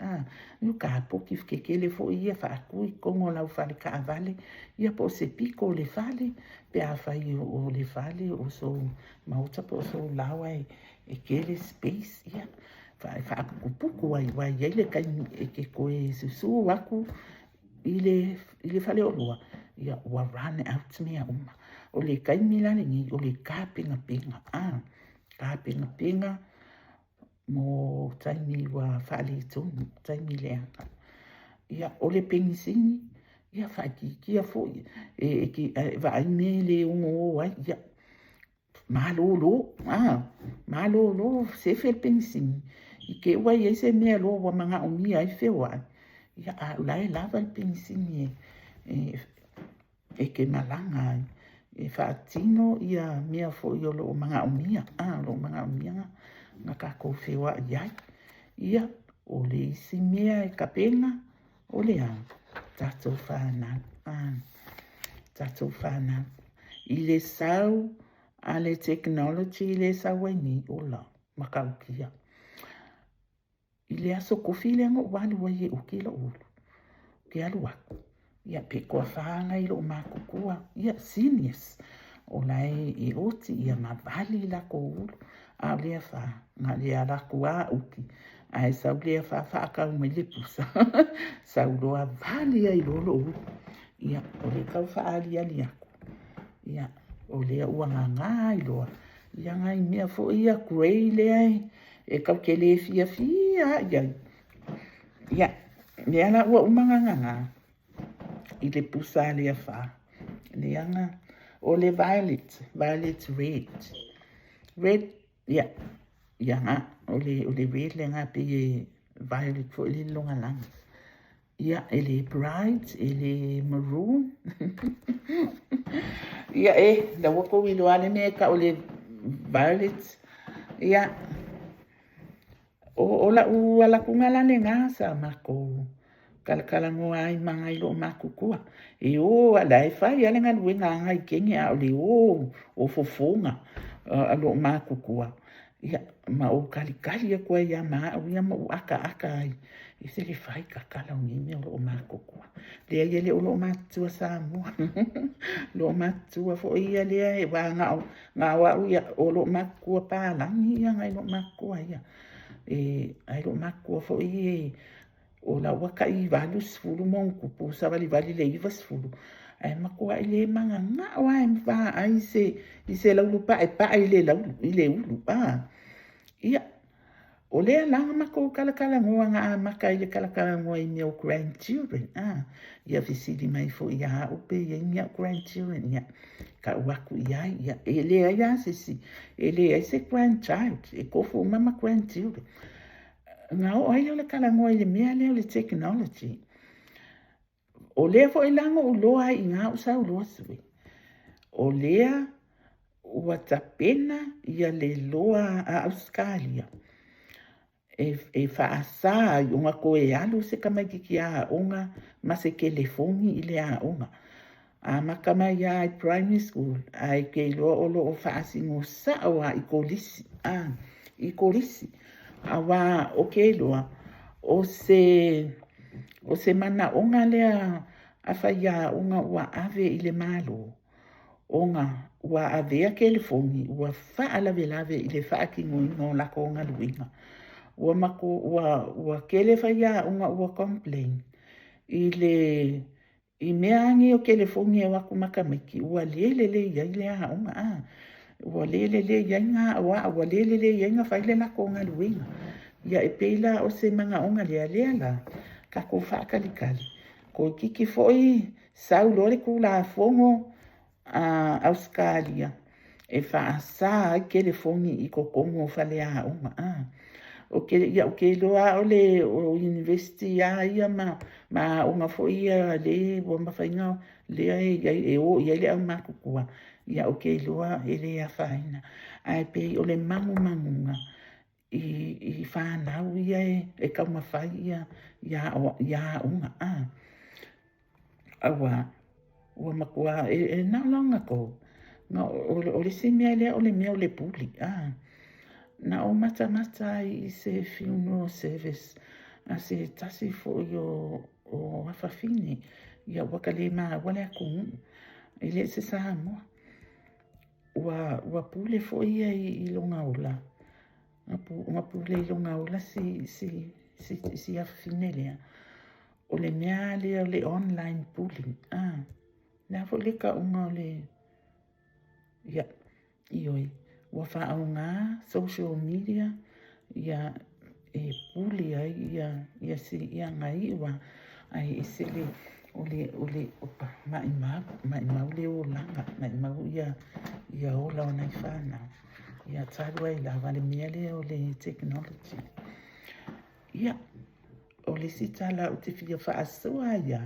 Ua kapoki tetele foi ia faatu i totonu o lau fale taavale, ia po o se pito o le fale, pe afai o le fale o sou maota po o sou laoa e tele space, ia faaputuputu ai, aua e i ai le taimi e te toe susu atu i le faleoloa, ia ua run out mea uma. O le taimi la lenei, o le tapenapena, tapenapena mo taimi ua faaletonu, taimi leaga. Ia, o le penisini, ia faaitiitia foi, e vaai mea e le ono o ai, ia malolo, malolo, sefe le penisini, i te i ua i ai se mea loa ua manaomia ai feoai, ia a o la e lava le penisini e te malaga ai, e faatino ia mea foi o lo o manaomia, o lo o manaomia na tatou feoai ai. Ia, o le isi mea e tapena, o le a? Tatou fanau, tatou fanau. I le sau a le technology lea e sau ai nei, ola, matautia. I le aso tofi lea na ou alu ai e oti lou ulu, ou te alu atu, ia pe toafa nai loomatutua, ia seniors, o la e oti ia ma vali latou ulu, a o le afa, na o le alu atu lava oti, ae sau le afa faatau mai le pusa, sau loa vali ai loa lou ulu. Ia, o le tau faaaliali atu, ia, o lea ua gaga ai loa, ia nai mea foi ia grey lea e tatou te le fiafia lava i ai. Ia, lea la ua uma ona gaga i le pusa a le afa, lea na, o le violet, violet red, red, ia, ia na, o le red lena pei e violet foi lele lona lagi. Ia, e le bright, e le maroon. Ia e, la ua tou iloa le mea e tau o le violet. Ia, o lau alatuga la lena sa matou talatalanoa ai ma nai loomatutua. E o a la e fai lava le galuega a nai teine a o le o o fofoga a loomatutua. Ia, ma ou talitali atu ai lava ma au ia ma ou akaaka ai, e ese le fai tatala o nei mea o loomatutua. Leai e le o loomatutua Samoa. Loomatutua foi ia lea e aua na o, na o au ia, o loomatutua palagi ia nai loomatutua ia. E, ai loomatutua foi e, o la ua tai 80 ma ona tupu, savalivali i le 90, ae matuai le mananao lava e vaai i se laulu paepae i le laulu, i le ulu. Ia, o lea la na matou talatalanoa na amata ai le talatalanoa i mea o grandchildren. Ia fesili mai foi ia au pe i ai ni au grandchildren. Ia, tau atu i ai. Ia, e leai lava se isi, e leai se grandchild, e tofu uma ma grandchildren. Na oo ai lea o le talanoa i le mea lea o le technology. O lea foi la na ou iloa ai i ina ou sau loa sui, o lea ua tapena ia le loa a Ausetalia e faasa ai ona toe alu se tamaititi aoga ma se telefoni i le aoga. Amata mai lava i primary school, ae te iloa o lo o faasino sao lava i kolisi, i kolisi. Aua o ke iloa, o se manaoga lea a faiaoga ua ave i le Malo, ona ua avea telefoni ua faalavelave i le faatinoina o latou galuega. Ua ua tele faiaoga ua complain i le i mea lava nei o telefoni e o atu ma tamaiti, ua le lelei ai le aoga, ua le lelei ai na aoao, ua le lelei ai na fai le latou galuega. Ia e pei la o se manaoga lea, lea la, tatou faatalitali, toeitiiti foi sau loa le Tulafono a Ausetalia e faasa ai telefoni i totonu o faleaoga. O ke, ia, o ke iloa o le o university a ia ma aoga foi ia le ua mafai ona lea e iai e o i ai le aumatutua, ia o ke iloa e le afaina. Ae pei o le magumaguga i fanau ia e taumafai ia aoga auā ua matua e na o laga tou na o le isi mea lea o le mea o le puli na ou matamata ai i se funeral service a se tasi foi o afafine ia ua ta le maua le atunuu e le o se Samoa ua pule foi ia i lona ola na pule i lona ola si afafine lea o le mea lea o le online bullying lea foi le tauga o le ia ioe ua faaaoga social media ia e puli ai ia si ia nai ua ai ese le o le opa maimau le olaga maimau ia ola o nai fanau ia talu ai lava le mea lea o le technology. Ia o le isi tala o te fia faasoa ia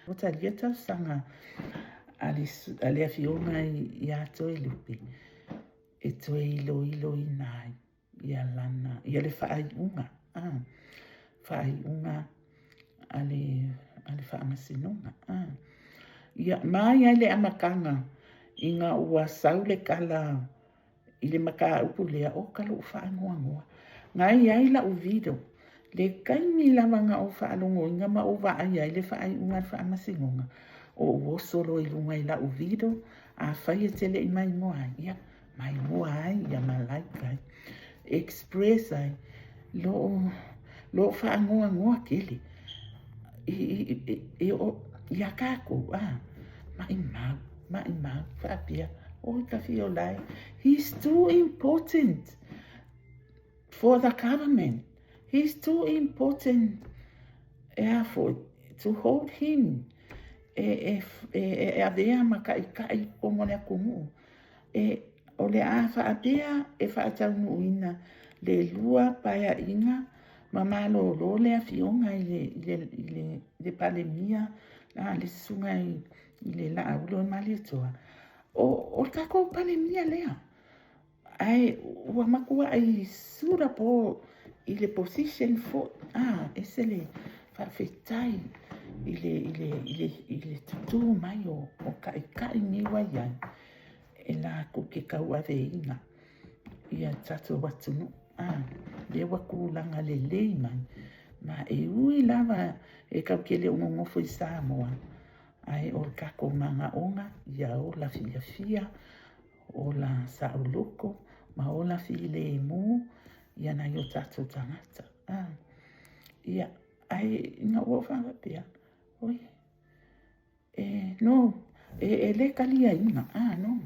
o talia tausaga a le afioga ia Toelupe e toe iloiloina ai ia lana ia le faaiuga faaiuga a le faamasinoga ia mai ai le amataga ina ua sau le tala i le mataupu lea o ka lou faanoanoa na i ai lau video le taimi lava na ou faalogoina ma ou vaai ai le faaiuga a le faamasinoga o ou oso loa i luga i lau video afai e te lei maimoa ai ia maimoa ai ia ma like ai express ai loo faanoanoa tele i o ia kākou maimau faapea oi ka fia o lai he's too important for the government. He's too important e a foi to hold him e avea ma taʻitaʻi i totonu o le atunuu e o le a faapea e faataunuuina le lua paeaiga ma malōlō le afioga i le Palemia le susuga i le Laauli o le Malietoa o le tatou Palemia lea ae ua matuai suitable i le position foi ese le faafetai i le tutū mai o taʻitaʻi nei ua iai e latou te tauaveina ia tatou atunuu lea ua tulaga lelei mai ma e ui lava e tatou te le o nonofo i Samoa ae o le tatou manaoga ia ola fiafia ola saoloto ma ola filemu ia nai o tatou tagata ia ae ina ua ou faapea oi no e le taliaina no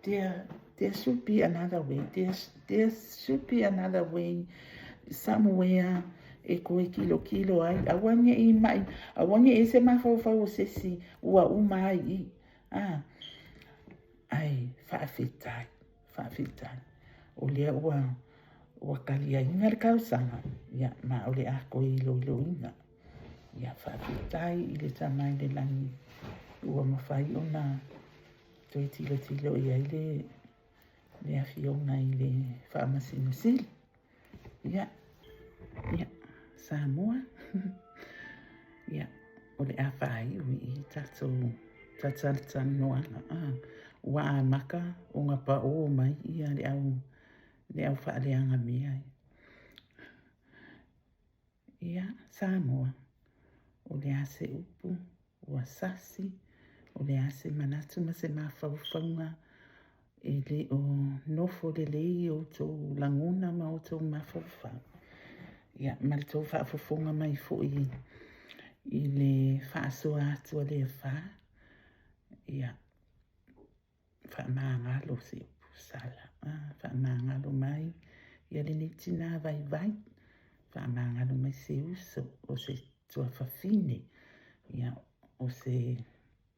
there should be another way there should be another way somewhere e koe kilokilo ai aua neʻi mai aua neʻi se mafaufau o se isi ua uma ai i ai faafetai faafetai o lea ua taliaina le tausaga ia ma o le a toe iloiloina ia faafetai i le Tama i le lagi ua mafai ona toe tilotilo i ai le afioga i le Faamasino Sili ia Samoa ia o le a faaiu i tatou talatalanoaga ua amata ona paō mai ia le au faaleaga mea ia Samoa o le a se upu ua sasi o le a se manatu ma se mafaufauga e le o nofo lelei i outou lagona ma outou mafaufau ia ma le tou faafofoga mai foi i le faasoa atu a le afa ia faamagalo se upu sala faamagalo mai ia lenei tinā vaivai faamagalo mai se uso o se tuafafine ia o se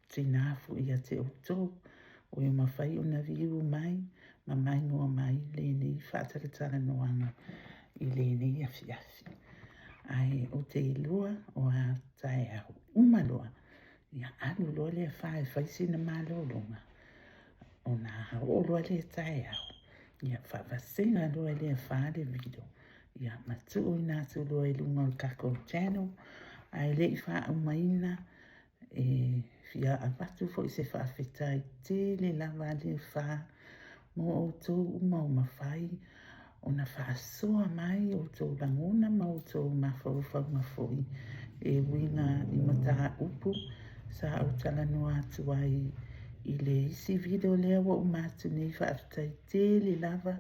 tinā foi ia te outou o e mafai ona viu mai ma maimoa mai lenei faatalatalanoaga i lenei aso. afiafi. Ae ou te iloa o a taeao uma loa, ia alu loa le Fa e fai sina malologa, ona oo loa lea taeao, ia faavasega loa e le Fa le video, ia ma tuuina atu loa i luga o le tatou channel. Ae le i faaumaina, e fia avatu foi se faafetai tele lava a le Fa mo outou uma o mafai ona faasoa mai outou lagona ma outou mafaufauga foi e uiga i mataupu sa ou talanoa atu ai i le isi video lea ua uma atu nei. Faafetai tele lava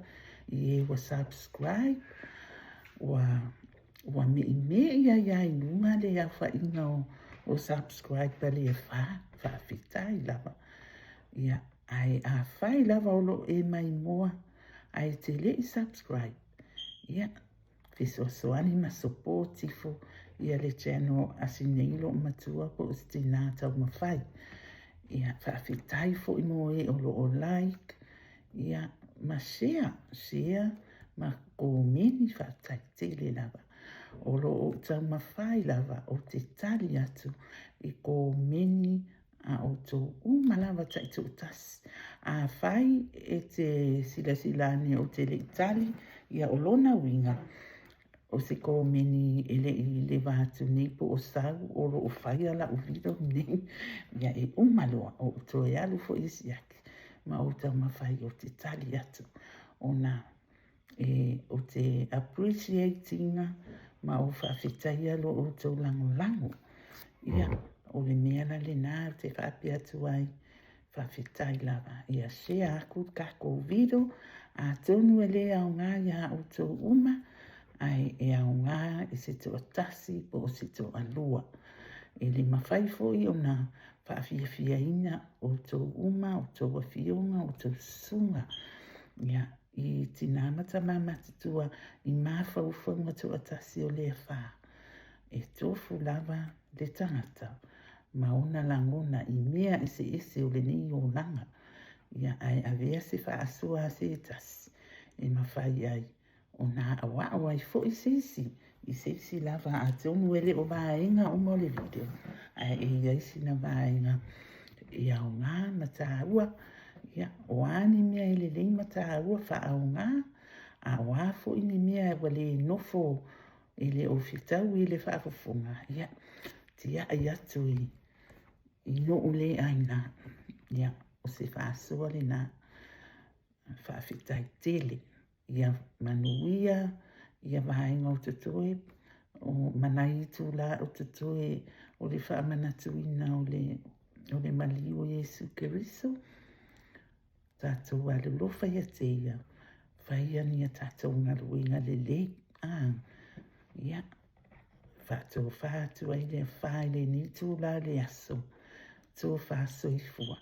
i e ua subscribe, ua meemee ai lava i luga le aofaiga o subscribe a le Fa. Faafetai lava. Ia, ae afai lava o lo o e maimoa ae te le i subscribe, ia, fesoasoani ma support ifo ia le channel a si nei loomatua po o si tinā taumafai. Ia, faafetai foi mo e o lo o like, ia, ma share, share ma komeni. Faafetai tele lava. O lo o ou taumafai lava ou te tali atu i komeni a outou uma lava taitoatasi. Afai e te silasila ane ou te le i tali, ia o lona uiga, o se komeni e le i leva atu nei po o sau o lo o faia lau video nei, ia e uma loa ou toe alu foi e siaki ma ou taumafai ou te tali atu ona e ou te appreciate ina ma ou faafetaia lo outou lagolago. Ia, o le mea la lena ou te faapea atu ai, faafetai lava. Ia share aku le tatou video, atonu e le aoga iā outou uma, ae e aoga i se toatasi po o se toalua. E le mafai foi ona faafiafiaina outou uma, outou afioga, outou susuga. Ia, i tinā ma tamā matutua i mafaufauga toatasi o le Fa, e tofu lava le tagata ma ona lagona i mea eseese o lenei olaga, ia ae avea se faasoa a se tasi e mafai ai ona aoao ai foi se isi i se isi lava. Atonu e le o vaega uma o le video, ae e i ai sina vaega e aoga ma taua. Ia, o a ni mea e lelei ma taua faaaoga, a o a foi ni mea ua le nofo e le o fetaui i le faafofoga, ia, tiai atu i nuu le aina. Ia, o se faasoa lena. Faafetai tele. Ia manuia ia vaega o totoe, o ma nai itulā o totoe o le faamanatuina o le maliu o Iesu Keriso. Tatou alolofa ia te ia, faia ni a tatou galuega lelei. Ah, ia, faatofa atu ai le Fa i lenei itulā o le aso, tofa soifua.